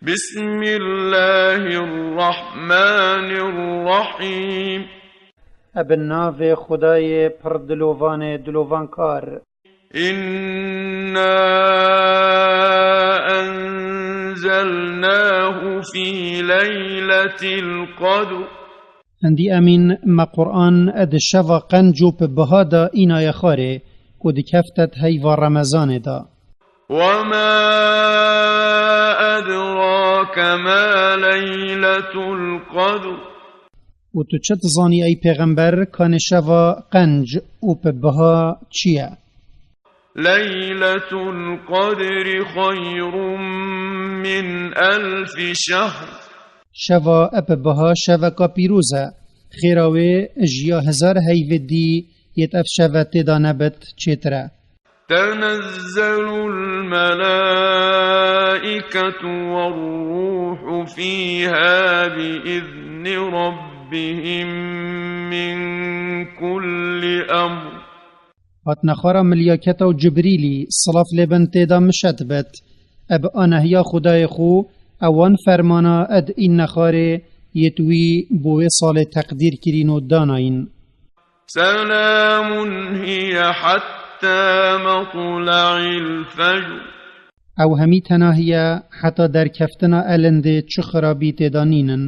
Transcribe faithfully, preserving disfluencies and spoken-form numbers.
بسم الله الرحمن الرحيم. Ebe navê Xwedayê pir dilovanê dilovankar. إنا أنزلناه في ليلة القدر. Hindî emîn me Quran di şeva qenc û bi biha de înaye xwarê ku dikeftet heyva Remezanê de. وما أدراك ما ليلة القدر. Û tu çi dizanî ey pêxember kanê şeva qenc û bi biha çi ye? ليلة القدر خير من ألف شهر. Şeva bi biha şeveka pîroz e. Xêra wê ji ya hezar heyvê dî yêt ev şeve têda nebit çêtir e. تنزل الملائكة والروح فيها بإذن ربهم من كل أمر. Hatine xwara milyaketa û Cibrîlî, silav lê bin têda mişet bit. Eb a nehiya Xwedayê xwe, ewan fermana ed îne xwarê yêt wî bo wê salê teqdîr kirîn û danayîn. سلام هي حتى مطلع الفجر. Ew hemî tenahiye heta derkeftina elindê çi xirabî têda nînin.